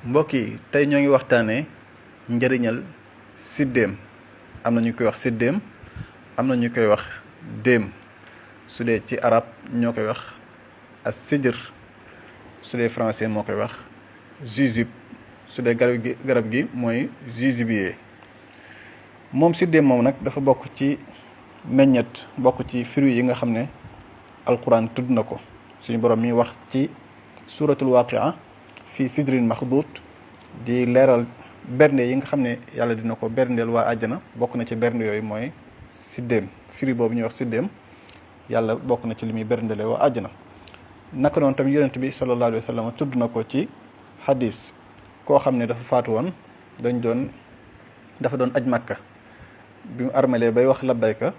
mbokk yi tey ñoo ngi waxtaanee njëriñal siddéem. am na ñu koy wax siddéem, am na ñu koy wax déem. su dee ci arab ñoo koy wax as sidr, su dee français moo koy wax jujube, su dee garab gi mooy jujubier. moom siddéem moom nag dafa bokk ci meññet, bokk ci fruits yi nga xam ne alquran tudd na ko. suñu borom mi wax ci suratul waqia fii sidrin maxduud di leeral bernde yi nga xam ne yàlla dina ko berndeel waa àjjana. bokk na ci bernde yooyu mooy siddéem. fruit boobu ñuy wax siddéem yàlla bokk na ci li muy berndele waa àjjana. naka noonu tamit yonent bi sallallahu alayhi wa sallam tudd na ko ci hadis. koo xam ne dafa faatu woon, dafa doon aj màkka. bi mu armalee bay wax labbayka,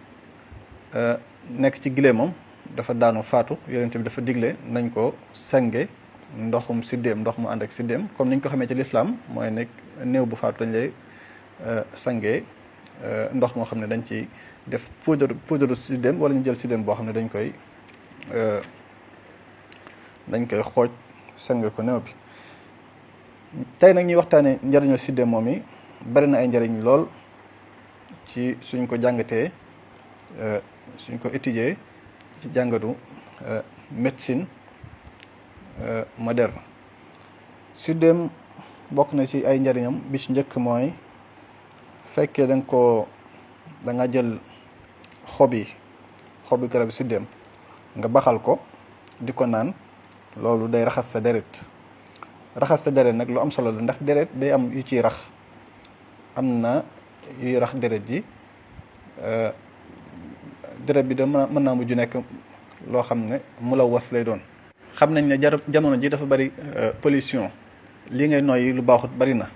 nekk ci gileemam dafa daanu faatu. yonent bi dafa digle nañ ko sange ndoxum siddéem, ndox mu ànd ak siddéem. comme niñ ko xamee ci lislaam mooy nekk néew bu faatu dañ lay sange ndox moo xam ne dañ ci def poudre siddéem, wala ñu jël siddéem boo xam ne dañ koy xooj sange ko néew bi. tey nag ñuy waxtaane njëriñu siddéem moom yi. bari na ay njëriñ lool ci suñ ko jàngatee, suñ ko étudier ci jàngatu médecine moderne. siddéem bokk na ci ay njëriñam bi ci njëkk mooy fekkee da nga jël xobi garab siddéem nga baxal ko di ko naan, loolu day raxas sa deret. raxas sa deret nag lu am solo la, ndax deret day am yu ciy rax. am na yuy rax deret ji, deret bi da mën naa mujj nekk loo xam ne mu la was lay doon. xam nañ ne jamono ji dafa bari pollution. li ngay noyyi lu baaxut bari na,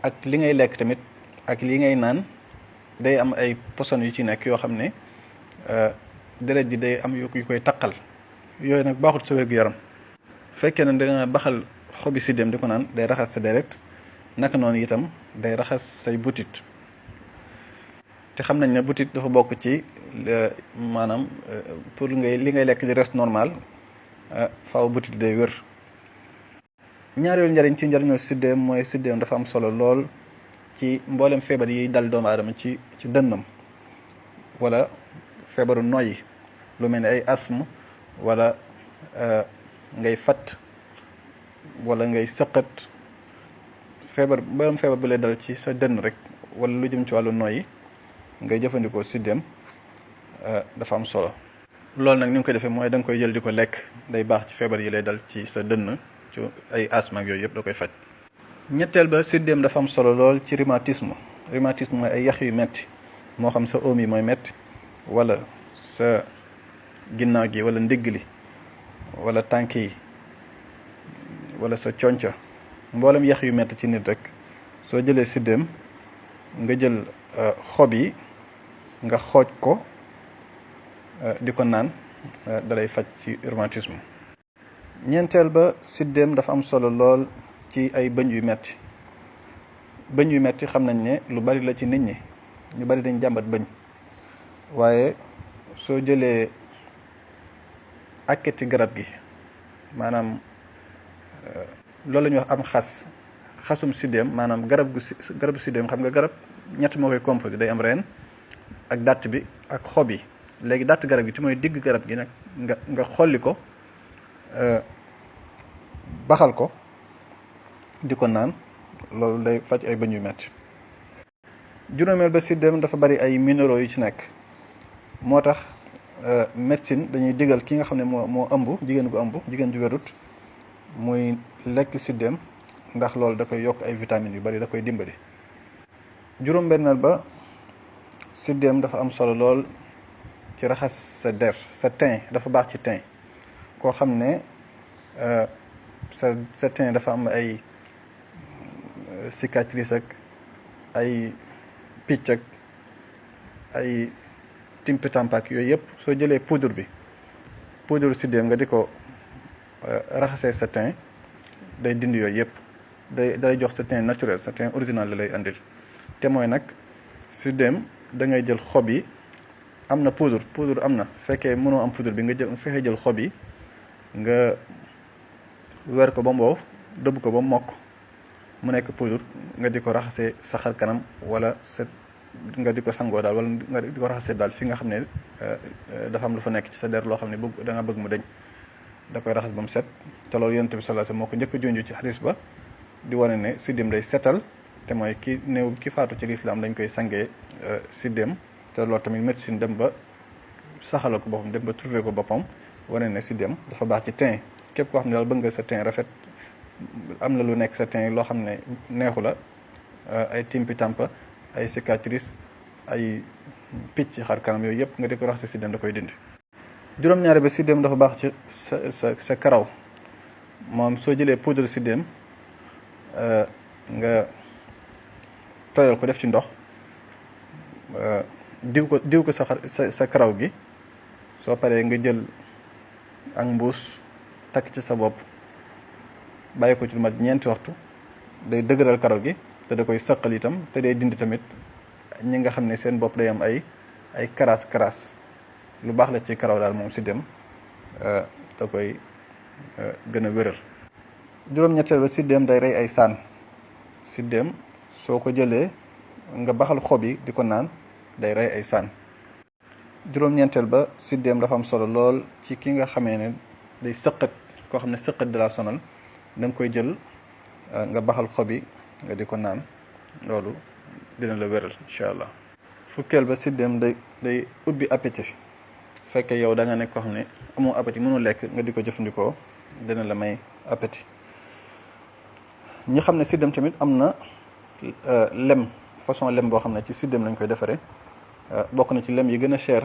ak li ngay lekk tamit ak li ngay naan day am ay poson yu ci nekk yoo xam ne deret ji day am yu koy taqal. yooyu nag baaxut sa wér-gu-yaram. fekkee ne da nga baxal xobi siddéem di ko naan, day raxas sa deret. naka noonu itam day raxas say butit. te xam nañ ne butit dafa bokk ci maanaam pour li ngay lekk di reste normal, faaw butit day wér. ñaareelu njariñ ci njariñoo siddéem mooy siddéem dafa am solo lool ci mboolem feebar yi dal doomu aadama ci dënnam, wala feebaru noyyi, lu mel ne ay asthme, wala ngay fatt, wala ngay sëqat. mboolem feebar bu lay dal ci sa dënn rek, wala lu jëm ci wàllu noyyi, ngay jëfandikoo siddéem dafa am solo. loolu nag ni nga koy defee mooy da nga koy jël di ko lekk. day baax ci feebar yi lay dal ci sa dënn, ci ay asthme ak yooyu yëpp da koy faj. ñetteel ba, siddéem dafa am solo lool ci rhumatisme. rhumatisme mooy ay yax yu metti, moo xam sa oom yi mooy metti, wala sa ginnaaw gi, wala ndigg li, wala tànk yi, wala sa conca. mboolem yax yu metti ci nit rek, soo jëlee siddéem nga jël xob yi nga xooj ko di ko naan, dalay faj ci rhumatisme. ñeenteel ba, siddéem dafa am solo lool ci ay bëñ yu metti. bëñ yu metti xam nañ ne lu bari la ci nit ñi, ñu bari dañ jàmbat bëñ. waaye soo jëlee akketi garab gi, maanaam loolu la ñuy wax xasum siddéem, maanaam garabu siddéem. xam nga garab ñett moo koy composé, day am reen ak dàtt bi ak xob yi. léegi dàtt garab gi ci mooy digg garab gi nag nga xolli ko, baxal ko di ko naan, loolu day faj ay bëñ yu metti. juróomeel ba, siddéem dafa bari ay minéraux yu ci nekk. moo tax médecine dañuy digal ki nga xam ne moo ëmb, jigéen gu ëmb, jigéen ju wérut, muy lekk siddéem, ndax loolu da koy yokk ay vitamines yu bari, da koy dimbali. juróom-benneel ba, siddéem dafa am solo lool ci raxas sa der, sa teint. dafa baax ci teint. koo xam ne sa teint dafa am ay cicatrice ak ay picc ak ay timpitampak, yooyu yëpp soo jëlee poudre siddéem nga di ko raxasee sa teint, day dindi yooyu yëpp. day jox sa teint naturel, sa teint original la lay andil. te mooy nag siddéem da ngay jël xob yi. am na poudre am na. fekkee mënoo am poudre bi nga fexe jël xob yi nga weer ko ba mu wow, dëbb ko ba mu mokk, mu nekk poudre nga di ko raxasee sa xar kanam wala sa nga di ko sangoo daal wala nga di ko raxasee daal fi nga xam ne dafa am lu fa nekk ci sa der loo xam ne bëgg da nga bëgg mu deñ da koy raxas ba mu set te loolu Yonent bi sallallahu alayhi wasallam moo ko njëkk a junj ci xadis ba di wane ne siddéem day setal te mooy ki néew ki faatu ci lislaam dañ koy sangee siddéem te loolu tamit médecine dem ba saxalal ko boppam dem ba trouver ko boppam wane ne siddéem dafa baax ci teint képp koo xam ne daal bëgg nga sa teint rafet am na lu nekk sa teint loo xam ne neexu la ay timpi tampa ay cicatrice ay picc xar kanam yooyu yëpp nga di ko rax sa siddéem da koy dindi. juróom-ñaari ba siddéem dafa baax ci sa karaw moom soo jëlee poudre siddéem nga tooyal ko def ci ndox diw ko sa karaw gi soo paree nga jël ak mbuus takk ci sa bopp bàyyi ko ci lu mat 4 waxtu day dëgëral karaw gi te da koy sëqal itam te day dindi tamit ñi nga xam ne seen bopp day am ay karaas lu baax la ci karaw daal moom siddéem da koy gën a wéral. juróom-ñetteel ba siddéem day rey ay saan. siddéem soo ko jëlee nga baxal xob yi di ko naan day rey ay saan. juróom-ñeenteel ba siddéem dafa am solo lool ci ki nga xamee ne day sëqat koo xam ne sëqat de la sonal da nga koy jël nga baxal xob yi nga di ko naan loolu dina la wéral incha allah. fukkeel ba siddéem day ubbi appétit fekkee yow da nga nekk koo xam ne amoo appétit mënu lekk nga di ko jëfandikoo dina la may appétit. ñi xam ne siddéem tamit am na lem façon lem boo xam ne ci siddéem lañ koy defaree bokk na ci lem yi gën a cher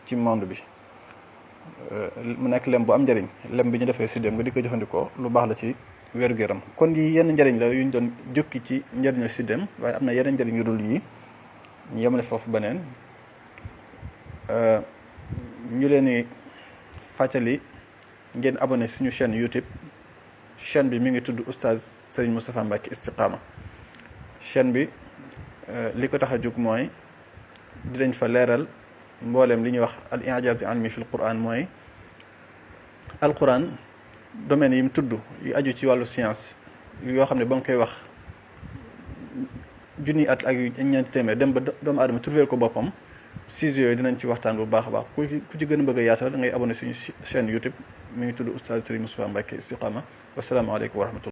ci monde bi mu nekk lem bu am njëriñ lem bi ñu defee siddéem nga di ko jëfandikoo lu baax la ci wér-gu-yaram. kon yi yenn njëriñ la yuñ doon jukki ci njëriñu siddéem waaye am na yeneen njëriñ yu dul yi ñu yemale foofu beneen ñu leen di fàttali ngeen abonné suñu chaîne YouTube. chaîne bi mi ngi tudd oustaz Serigne Moustapha Mbacké Istiqama chaîne bi li ko tax a jóg mooy di lañ fa leeral mbooleem li ñuy wax al i'jaz ilmi fil Qur'an mooy alquran domaine yi mu tudd yu aju ci wàllu science yoo xam ne ba nga koy wax junni at ak ñeenti téeméer dem ba doomu aadama trouver ko boppam six yooyu dinañ ci waxtaan bu baax a baax ku ci gën a bëgg a yaatal da ngay abonné suñu chaîne YouTube mi ngi tudd oustaz Serigne Moustapha Mbacké Istiqama wasalaamaaleykum wa rahmatullah